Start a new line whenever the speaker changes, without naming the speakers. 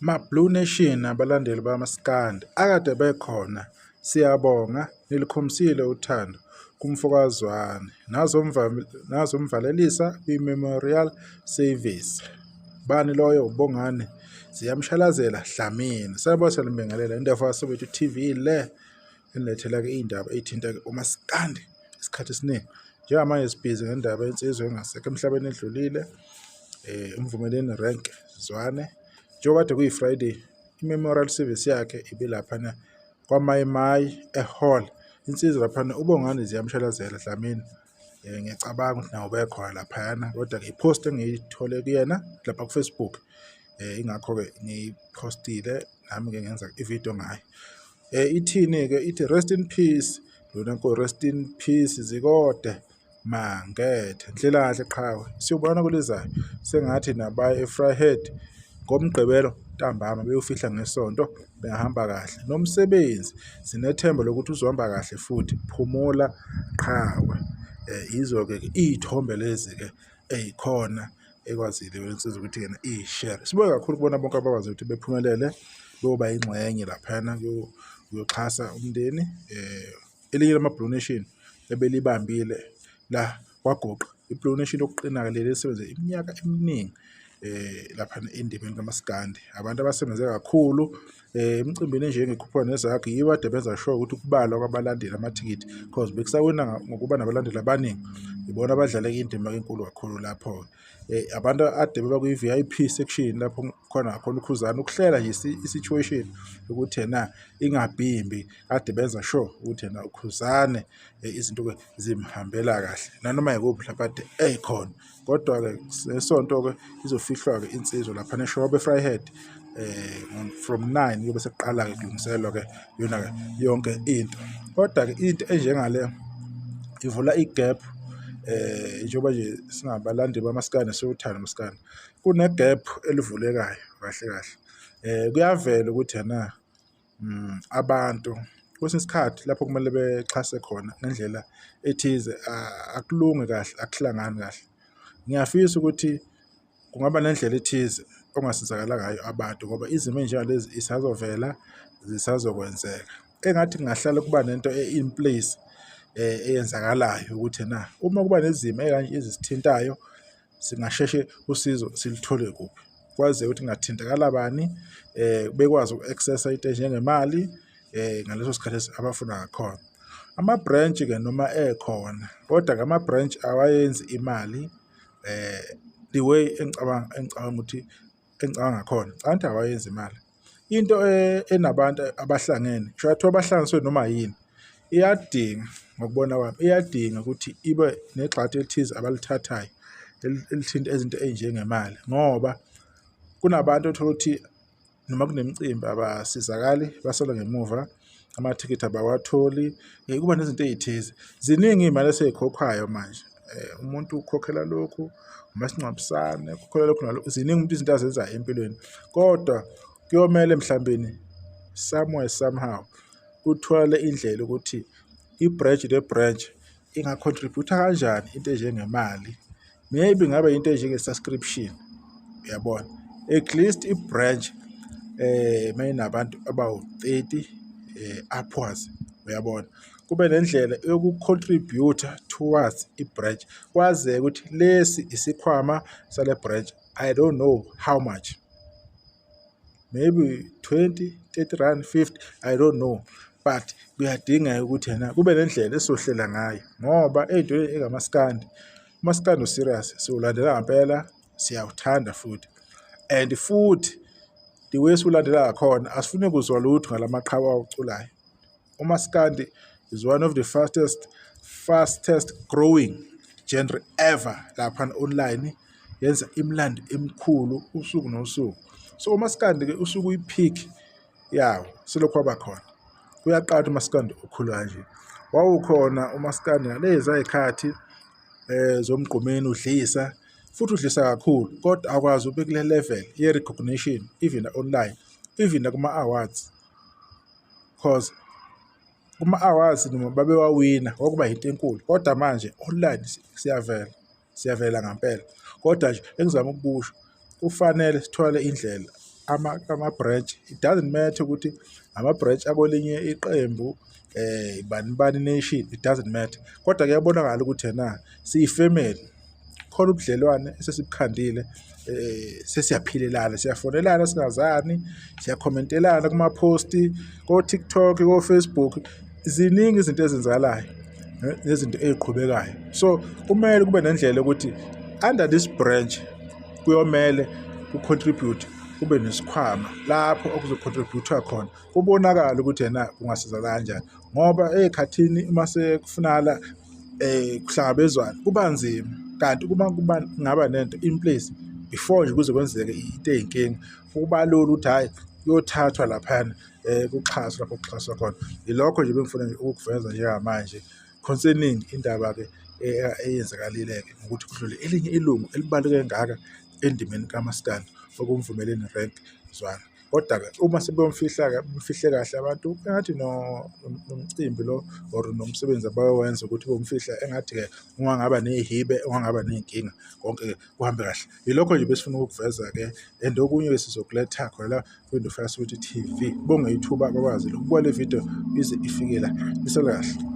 Ma-Blue Nation abalandeli bamaskandi akade bekhona siyabonga nilikhombisile uthando kumfokaZwane nazomvalelisa kwi-memorial service. Bani loyo uBongani ziyamshalazela Dlamini. Sanibona siyanibingelela indaba yaSoweto TV le enilethela-ke iy'ndaba ey'thinta-ke umaskandi isikhathi esiningi. Njengamanje sibhizi ngendaba yensizwa engasekho emhlabeni edlulile uMvumeleni Rank Zwane. Njengoba kade kuyi-Friday, i-memorial service yakhe ibilaphana kwaMayimayi e-hall. Insizwa laphana uBongani ziyamshalazela Dlamini. Ngiyacabanga ukuthi nawe ubekhona laphayana kodwa-ke i-post engiyithole kuyena lapha ku-Facebook ingakho-ke ngiyiphostile nami-ke ngenza ividiyo ngayo. Ithini-ke ithi rest in peace lona nko rest in peace Zikode Mangethe Ndlelahle qhawe siyobonana kwelizayo sengathi nabaye eVryheid ngoMgqibelo ntambama beyofihla ngeSonto bengahamba kahle nomsebenzi sinethemba lokuthi uzohamba kahle futhi phumula qhawe. Yizo-ke iy'thombe lezi-ke ey'khona ekwazile lensizwa ukuthi yena iy'shere. Sibonge kakhulu kubona bonke abakwazi ukuthi bephumelele beyoba yingxenye laphayana kuyoxhasa umndeni. Elinye lama-Blue Nation ebelibambile la kwaGuqa, i-Blue Nation yokuqina-ke leli elisebenze iminyaka eminingi laphana endimeni kamaskandi. Abantu abasebenze kakhulu emicimbini enjengekhuphuka nezakhi yibo kade benza sure ukuthi kubalwa kwabalandeli amathikithi cause bekusawina ngokuba nabalandeli abaningi. Ibona abadlale indima enkulu kakhulu lapho-ke. Abantu ade beba kwi-V_I_P section lapho khona khona uKhuzani ukuhlela nje i-situation ukuthi ena ingabhimbi kade benza sure ukuthi ena uKhuzane izinto-ke zimhambela kahle nanoma yikuphi lapho ade ekhona. Kodwa-ke ngesonto-ke izofihlwa-ke insizwa laphana eShowe eVryheid from 9 kuyobe sekuqala-ke kulungiselwa-ke yona-ke yonke into. Kodwa-ke into enjengale ivula i-gap njengoba nje singabalandeli bamaskandi siwuthanda umaskandi, kune-gap elivulekayo kahle kahle. Kuyavela ukuthi ena abantu kwesinye isikhathi lapho kumele bexhase khona ngendlela ethize akulungi kahle, akuhlangani kahle. Ngiyafisa ukuthi kungaba nendlela ethize okungasizakala ngayo abantu ngoba izimo ey'njengalezi zisazovela, zisazokwenzeka. Engathi kungahlala kuba nento e-in place eyenzakalayo ukuthi ena uma kuba nezimo ey'kanje ezisithintayo singasheshe usizo siluthole kuphi. Kwazeke ukuthi kungathintakala bani bekwazi uku-access-a into enjengemali ngaleso sikhathi abafuna ngakhona. Ama-branch-ke noma ekhona kodwa-ke ama-branch awayenzi imali the way engicabanga ukuthi engicabanga ngakhona, ngicabanga ukuthi awayenzi imali. Into enabantu abahlangene kusho kuthiwa bahlanganiswe noma yini, iyadinga ngokubona kwami, iyadinga ukuthi ibe negxathu elithize abalithathayo elithinta izinto ey'njengemali ngoba kunabantu othola ukuthi noma kunemicimbi abasizakali basala ngemuva, amathikithi abawatholi, kuba nezinto ey'thize. Ziningi iy'mali esey'khokhwayo manje, umuntu ukhokhela lokhu, umasingcwabisane, ukhokhela lokhu nalokhu, ziningi umuntu izinto azenzayo empilweni. Kodwa kuyomele mhlawumbeni somewhere somehow kutholakale indlela ukuthi i-branch ne-branch inga-contribute-a kanjani into enjengemali. Maybe ngabe into enjenge-subscription, uyabona? At least i-branch mayinabantu abawu-30 upwards, uyabona? Kube nendlela yoku-contribute-a towards i-branch, kwazeke ukuthi lesi isikhwama sale branch, I don't know how much. Maybe 20, 30 rand, 50, I don't know. But kuyadingeka ukuthi ena kube nendlela esizohlela ngayo ngoba ey'ntweni ey'kamaskandi, umaskandi u-serious siwulandela ngampela, siyawuthanda futhi and futhi the way esiwulandela ngakhona asifuni kuzwa lutho ngalamaqhawe awuculayo. Umaskandi is one of the fastest growing genre ever laphana online, yenza imilando emikhulu usuku nosuku. So umaskandi-ke usuke uyi-peak yawo selokhu waba khona. Kuyaqala ukuthi umaskandi ukhulu kanje. Wawukhona umaskandi ngaleza y'khathi zoMgqumeni udlisa futhi udlisa kakhulu kodwa akwazi ube kule level ye-recognition even online, even nakuma-awards cause kuma-awards noma babewawina kwakuba yinto enkulu kodwa manje online siyavela, siyavela ngampela. Kodwa nje engizama ukukusho kufanele sithole indlela Ama-branch, it doesn't matter ukuthi ama-branch akwelinye iqembu, bani bani nation, it doesn't matter, kodwa kuyabonakala ukuthi ena siyi-family, khona ubudlelwane esesibukhandile, sesiyaphilelana, siyafonelana singazani, siyakhomentelana kuma-post ko-TikTok, ko-Facebook. Ziningi izinto ezenzakalayo nezinto ey'qhubekayo, so kumele kube nendlela yokuthi under this branch kuyomele ku-contribute, kube nesikhwama lapho okuzo-contribute-wa khona, kubonakale ukuthi ena kungasizakala kanjani, ngoba ey'khathini uma sekufunakala kuhlangabezwane kuba nzima. Kanti uma kuba kungaba nento in place before nje kuze kwenzeke into eyinkinga, kuba lula ukuthi hhayi, kuyothathwa laphayana, kuxhaswe lapho kuxhaswa khona. Ilokho nje bengifuna nje ukukuveza njengamanje concerning indaba-ke eyenzakalile-ke ngokuthi kudlule elinye ilungu elibaluleke kangaka endimeni kamaskandi, okuMvumeleni Rank Zwane. Kodwa-ke uma sebeyomfihla-ke, bamfihle kahle abantu, engathi nomcimbi lo or nomsebenzi abayowenza ukuthi bomfihla, engathi-ke ungangaba ney'hibe, ungangaba ney'nkinga, konke-ke kuhambe kahle. Yilokho nje besifuna ukukuveza-ke, and okunye-ke sizokuletha khona la kwiNdofaya Soweto TV. Bonge ithuba bakwazi ukubuka le video ize ifike la. Nisale kahle.